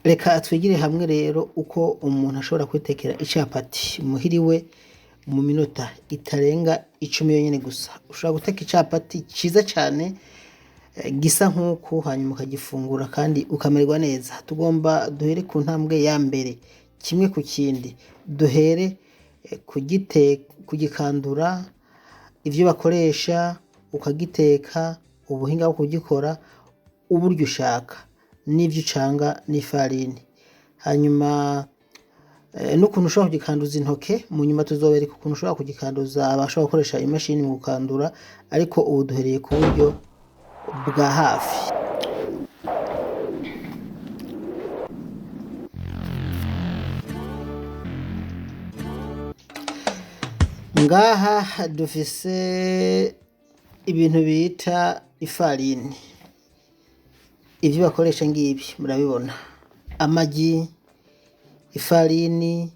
Reka twigire hamwe rero uko umuntu ashobora kwitekera icapati muhira iwe mu minota itarenga 10 yonyene gusa. Ushobora guteka icapati ciza cane gisa nk'uku hanyuma ukagifungura kandi ukamererwa neza. Tugomba duhere ku ntambwe ya mbere kimwe ku kindi, duhere kugikandura, ivyo bakoresha, ukagiteka, ubuhinga bwo kugikora, uburyo ushaka n'ivyo ucanga n'ifarini. Hanyuma n'ukuntu ushobora kugikanduza intoke, mu nyuma tuzobereka ukuntu ushobora kugikanduza abashobora gukoresha imashini mu gukandura, ariko ubu duhereye ku buryo bwa hafi. Ngaha dufise ibintu bita ifarini, ivyo bakoresha ngibi murabibona, amagi, ifarini,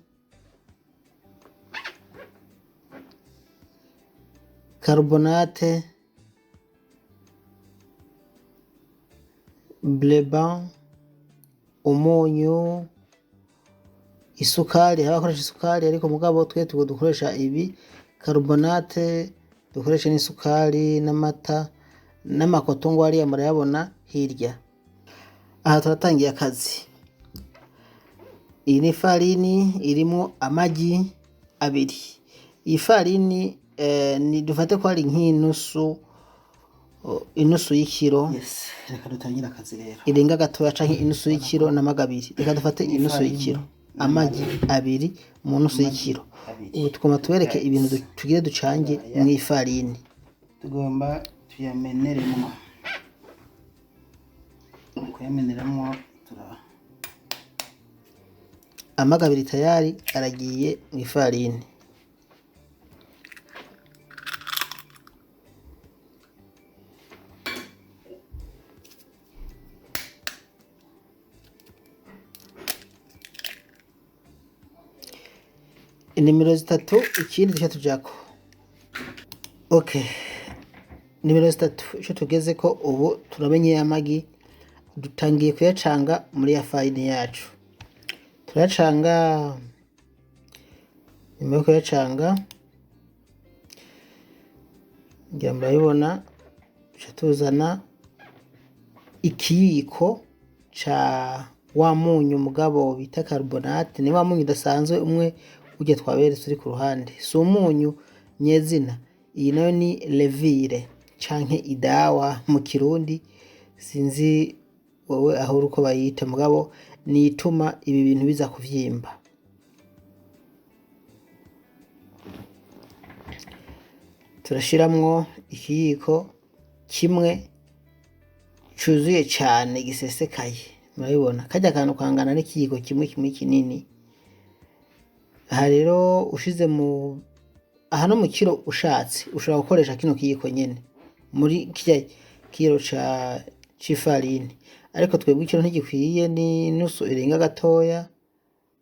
carbonate, bleban, umunyu, isukari, hari abakoresha isukari ariko mugabo twe dukoresha ibi, carbonate, dukoresha n'isukari n'amata n'amakoto ngo hariya murayabona hirya. Aha turatangiye akazi. Iyi ni ifarini irimwo amagi abiri. Iyi farini ni dufate ko ari nk'inusu, inusu y'ikiro. Yes, reka dutangire akazi rero. Irenga gatoya canke inusu y'ikiro n'amagi abiri. Reka dufate inusu y'ikiro, amagi abiri mu nusu y'ikiro. Ubu tugomba tubereke ibintu tugire ducange mw'ifarini. Tugomba tuyameneremwo. Mu kuyameneramwo tura Amagi abiri tayari aragiye mw'ifarini. Inimero zitatu ikindi duca tujako. Okay. Nimero zitatu ico tugezeko ubu turamenye y'amagi, dutangiye kuyacanga muri ya farini yacu. Turayacanga, nyuma yo kuyacanga ngira murabibona, duca tuzana ikiyiko ca wa munyu mugabo bita carbonate, ni wa munyu udasanzwe umwe urya twaberetse uri ku ruhande, si umunyu nyezina, iyi nayo ni levire canke idawa mu kirundi, sinzi wowe aho uri uko bayita mugabo ni ituma ibi bintu biza kuvyimba. Turashiramwo ikiyiko kimwe cuzuye cane gisesekaye, murabibona karya kantu kangana n'ikiyiko kimwe kimwe kinini. Aha rero ushize mu aha no mu kiro ushatse ushobora gukoresha kino kiyiko nyene muri kirya kiro c'ifarini, ariko twebwe ikiro ntigikwiye ni inusu irenga gatoya,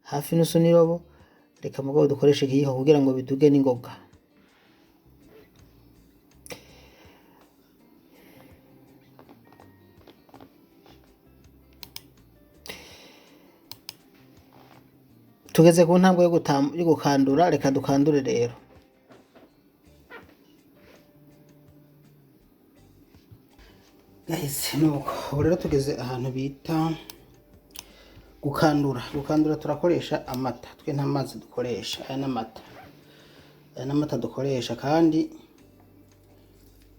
hafi inusu n'irobo. Reka mugabo dukoreshe ikiyiko kugira ngo biduge n'ingoga. Tugeze ku ntambwe yo gukandura, reka dukandure rero. Guys, nuko ubu rero tugeze ahantu bita gukandura. Gukandura turakoresha amata, twe nta mazi dukoresha, aya n'amata. Aya n'amata dukoresha kandi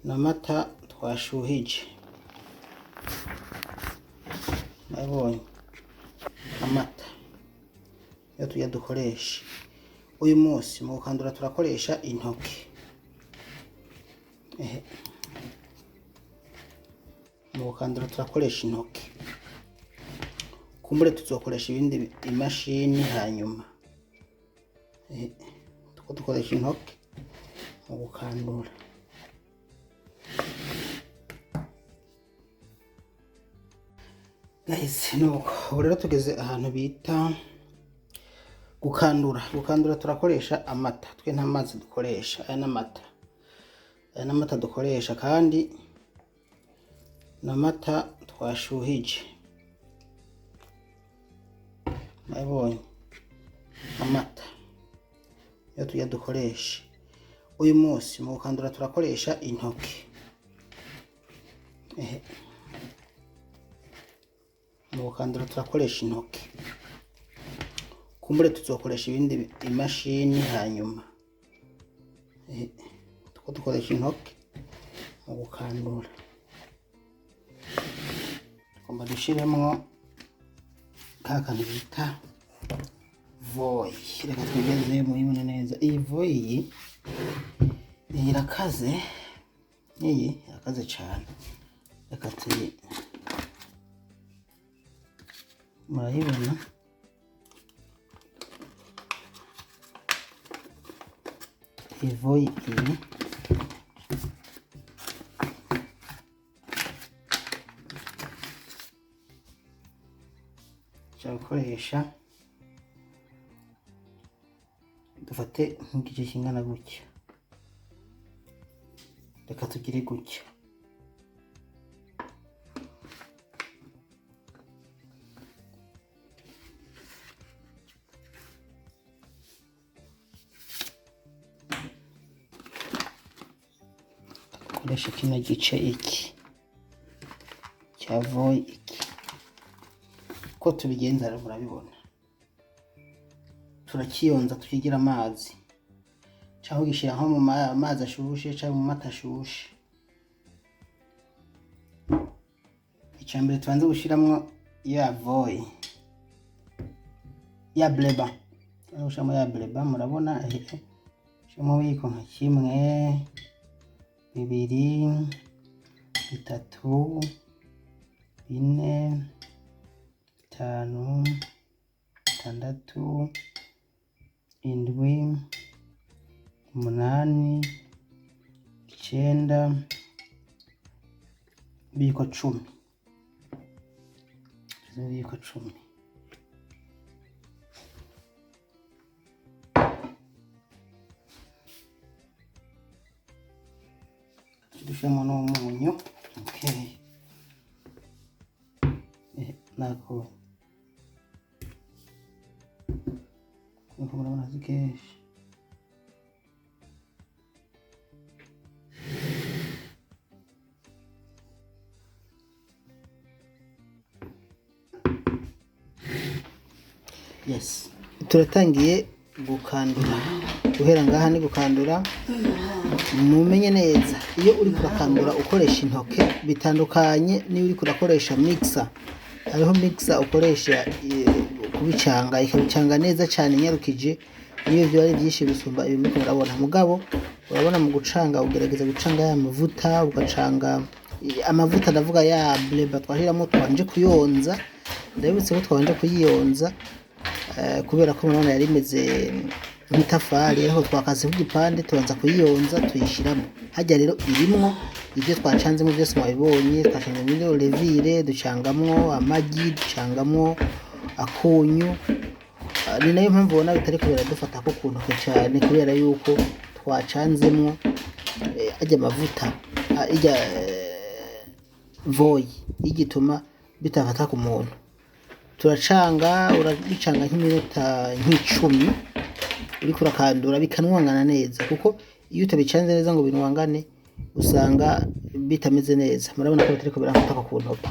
n'amata twashuhije. Murabibonye amata iyo tujya dukoresha. Uyu munsi mu gukandura turakoresha intoke. Ehe. Mu gukandura turakoresha intoke. Kumbure tuzokoresha ibindi imashini hanyuma. Ehe. Tuko dukoresha intoke mu gukandura. Guys, nuko ubu rero tugeze ahantu bita gukandura. Gukandura turakoresha amata, twe nta mazi dukoresha, aya n'amata. Aya n'amata dukoresha kandi n'amata twashuhije. Nabonye amata iyo tujya dukoresha uyu munsi mu gukandura, turakoresha intoki. Ehe. Mu gukandura turakoresha intoki, kumbure tuzokoresha ibindi imashini hanyuma. Ehe, tuko dukoresha intoki mu gukandura. Tugomba dushiremwo ka kantu bita voyi. Reka twigeze muyibone neza iyi voyi. Iyi irakaze, iyi irakaze cyane. Reka tuyi, murayibona. Iyi voyi iyi nshobora gukoresha, dufate nk'igice kingana gutya. Reka tugire gutya. Dukoreshe kino gice iki cya voyi iki. Uko tubigenza rero murabibona, turakiyonza tukigira amazi, cyangwa ugishyira nko mu mazi ashushe cyangwa mu mata ashushe. Icya mbere tubanze gushyiramo ya voyi ya bleba, tubanze gushyiramo ya bleba. Murabona, ehe, shyiramo ubuyiko nka kimwe, bibiri, bitatu, bine, bitanu, bitandatu, indwi, umunani, icenda, ibiyiko 10. Ibiyiko 10. Dushyiramo n'umunyu. Okay, nako nkuko murabona si kenshi. Yes. Turatangiye gukandura. Guhera ngaha ni gukandura. Mumenye neza, iyo uri kurakandura ukoresha intoke bitandukanye n'iyo uri kurakoresha mixer. Hariho mixer ukoresha kubicanga, ikabicanga neza cyane inyarukije, niyo byo ari byinshi bisumba ibi muriko murabona. Mugabo urabona, mu gucanga ugerageza gucanga ya mavuta, ugacanga amavuta, ndavuga ya bleba twashiramo twanje kuyonza. Ndabibutse ko twabanje kuyiyonza, kubera ko murabona yari imeze nk'itafari, ariko twakaze igipande, tubanza kuyiyonza, tuyishiramo. Hajya rero irimwo ibyo twacanzemo byose mwabibonye. Twacanzemo levure, ducangamwo amagi, ducangamwo akunyu. Ni nayo mpamvu ubona bitariko biradufata ko ku ntoke cyane, kubera yuko twacanzemwo ajya amavuta, ijya voyi igituma bitafata ku muntu. Turacanga, urabicanga nk'iminota nk'icumi uriko urakandura, bikanwangana neza, kuko iyo utabicanze neza ngo binwangane usanga bitameze neza. Murabona ko bitariko birafata ku ntoke.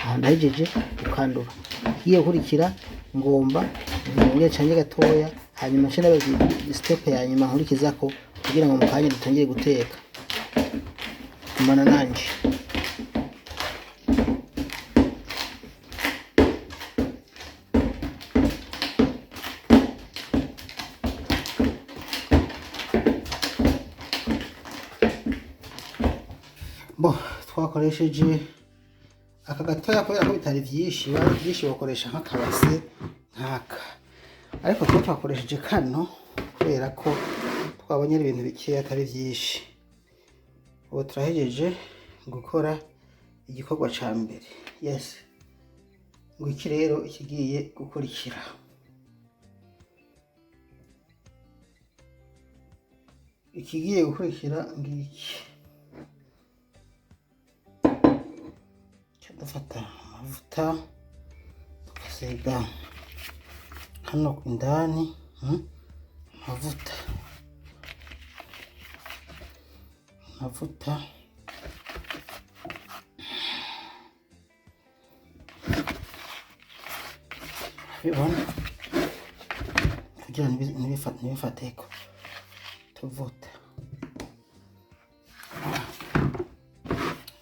Aha ndahejeje gukandura. Ikigiye gukurikira, ngomba nongere cange gatoya, hanyuma nce ndabaza step ya nyuma nkurikizako kugira ngo mu kanya dutangire guteka. Gumana nanje. Bo twakoresheje aka gatoya kubera ko bitari byinshi. Biba byinshi bakoresha nk'akabase nk'aka, ariko twe twakoresheje kano kubera ko twabonye ari ibintu bikeya, atari byinshi. Ubu turahejeje gukora igikorwa ca mbere. Yes, ngo iki rero ikigiye gukurikira, ikigiye gukurikira ngiki: dufata amavuta tugasiga. Hano indani, amavuta, amavuta. Bibona kugira ntibifateko tuvuta.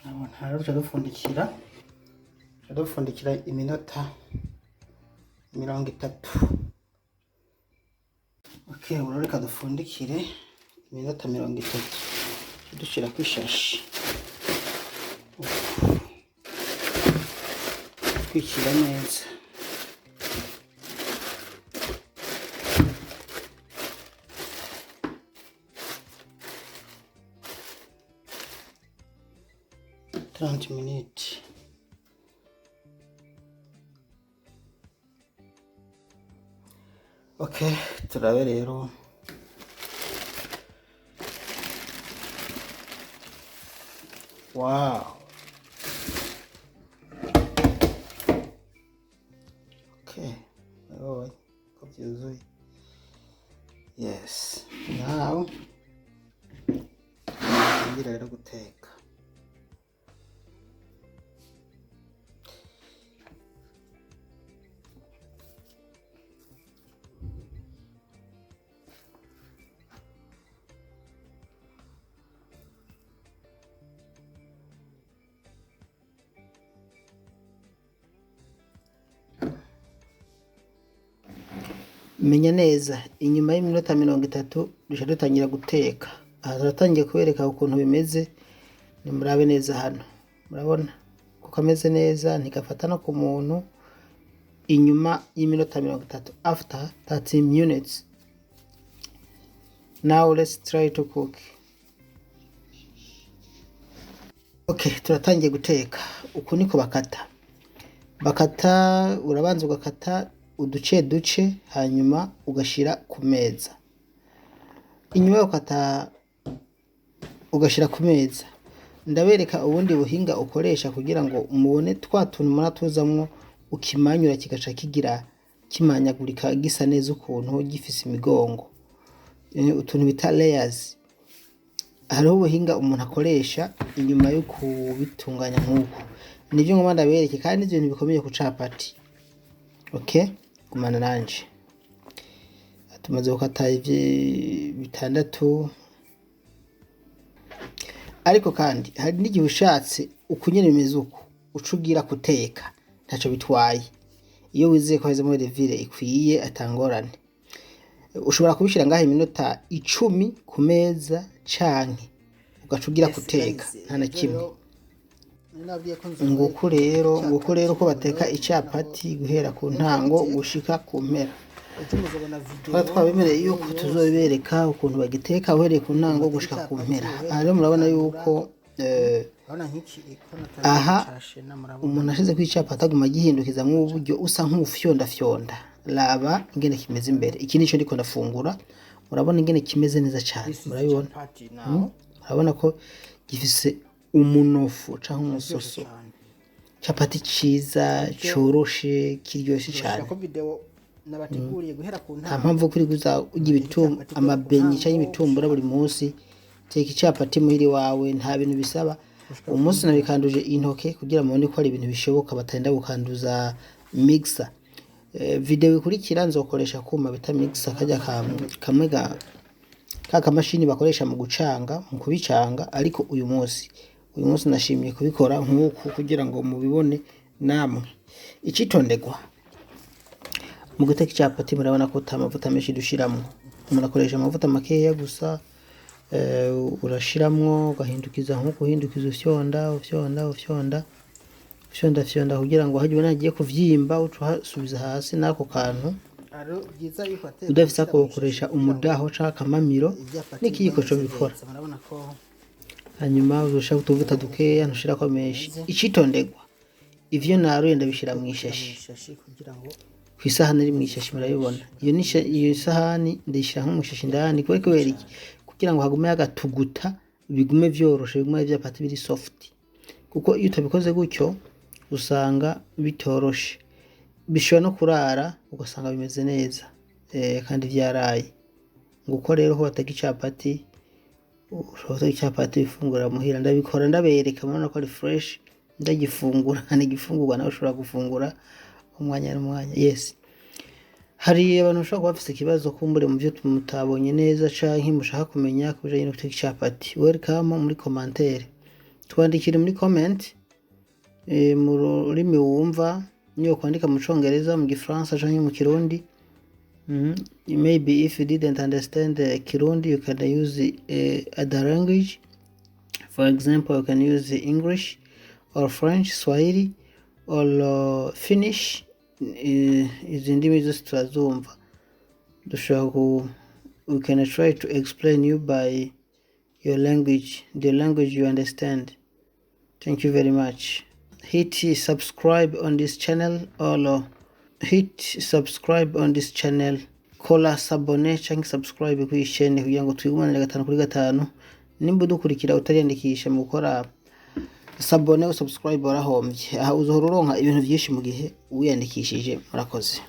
Urabona rero, duca dupfundikira iminota 30. Okay, ubu reka dupfundikire iminota 30, dushirako ishashi, twikira neza. 30 minutes. Okay, turabe rero. Wow, okay, urabonye ko byuzuye. Yes, now ngira rero guteka. Menya neza, inyuma y'iminota 30 duca dutangira guteka. Aha turatangiye kubereka ukuntu bimeze. Nimurabe neza hano, murabona ko kameze neza, ntigafata no ku muntu. Inyuma y'iminota 30, after 30 minutes, now let's try to cook. Okay, turatangiye guteka. Uku niko bakata. Bakata, urabanza ugakata uduce duce, hanyuma ugashira ku meza. Inyuma yo gukata ugashira ku meza, ndabereka ubundi buhinga ukoresha kugira ngo mubone twa tuntu mura tuzamwo, ukimanyura kigaca kigira kimanyagurika, gisa neza ukuntu gifise imigongo, utuntu bita layers. Hariho ubuhinga umuntu akoresha inyuma yo kubitunganya nk'uku, nivyo ngomba ndabereke, kandi n'ibintu bikomeye ku capati. Okay, gumana nanje. Tumaze gukata bitandatu, ariko kandi hari n'igihe ushatse uku nyene bimeze uku uca ugira guteka, ntaco bitwaye. Iyo wizeye ko hahezemwo levure ikwiye, atangorane, ushobora kubishira ngaho iminota 10 ku meza, canke ugaca ugira guteka, nta na kimwe. Nguku rero ko bateka icapati guhera ku ntango gushika ku mpera. Twari twabemereye yuko tuzobereka ukuntu bagiteka uhereye ku ntango gushika ku mpera. Aha rero murabona yuko aha umuntu ashize ku icapati aguma agihindukizamwo uburyo usa nk'uwufyondafyonda. Raba ingene kimeze imbere. Iki nico ndiko ndafungura. Murabona ingene kimeze neza cane, murabibona. Murabona ko gifise umunofu canke umusoso, capati ciza coroshe, kiryoshe cane. Nta mpamvu yo kuriguza urya amabenyi canke ibitumbura buri munsi. Teka icapati muhira iwawe, nta bintu bisaba. Umunsi nabikanduje intoke kugira mubone ko ari ibintu bishoboka, batarinda gukanduza mixer. Video ikurikira nzokoresha akuma bita mixer, karya kamwe ka kamashini bakoresha mu gucanga, mu kubicanga. Ariko uyu munsi nashimye kubikora nk'uku kugira ngo mubibone namwe. Icitonderwa mu guteka icapati, murabona ko ata mavuta menshi dushiramwo, umuntu akoresha amavuta makeya gusa. Urashiramwo ugahindukiza nko guhindukiza, ufyonda, ufyonda, ufyonda, ufyonda fyonda, kugira ngo hajye ubona hagiye kuvyimba uca uhasubiza hasi n'ako kantu. Udafise ako ukoresha umudaho canke akamamiro n'ikiyiko co bikora. Hanyuma uzoshirako utuvuta dukeya, ntushirako menshi. Icitonderwa, ivyo naruye ndabishira mw'ishashi, kw'isahani iri mw'ishashi. Murabibona, iyo ni iyo sahani ndayishira nko mw'ishashi indani. Kubera iki? Kugira ngo hagume hagatuguta, bigume vyoroshe, bigume ari vyapati biri soft, kuko iyo utabikoze gutyo usanga bitoroshe. Bishobora no kurara ugasanga bimeze neza, kandi vyaraye. Nguko rero ko bateka icapati. Ushobora guteka icapati wifungurira muhira. Ndabikora ndabereka, murabona ko ari fresh. Ndagifungura, ni igifungurwa nawe ushobora gufungura umwanya n'umwanya. Yes, hari abantu bashobora kuba bafise ikibazo kumbure mu vyo mutabonye neza canke mushaka kumenya ku bijanye no guteka icapati. Welcome muri commentaire, twandikire muri comment, mu rurimi wumva, niyo kwandika mu Congereza, mu Gifaransa canke mu Kirundi. Maybe if you didn't understand the Kirundi, you can use other language. For example, you can use English or French, Swahili or Finnish. Izi ndimi zose turazumva. Dushobora ku we can try to explain you by your language, the language you understand. Thank you very much. Hit subscribe on this channel or hit subscribe on this channel. Kora s'abonner canke subscribe kuri iyi chaîne kugira ngo twigumanire gatanu kuri gatanu. Nimba udukurikira utariyandikisha mu gukora s'abonner ou subscribe, warahombye. Aha uzohora uronka ibintu vyinshi mu gihe wiyandikishije. Murakoze.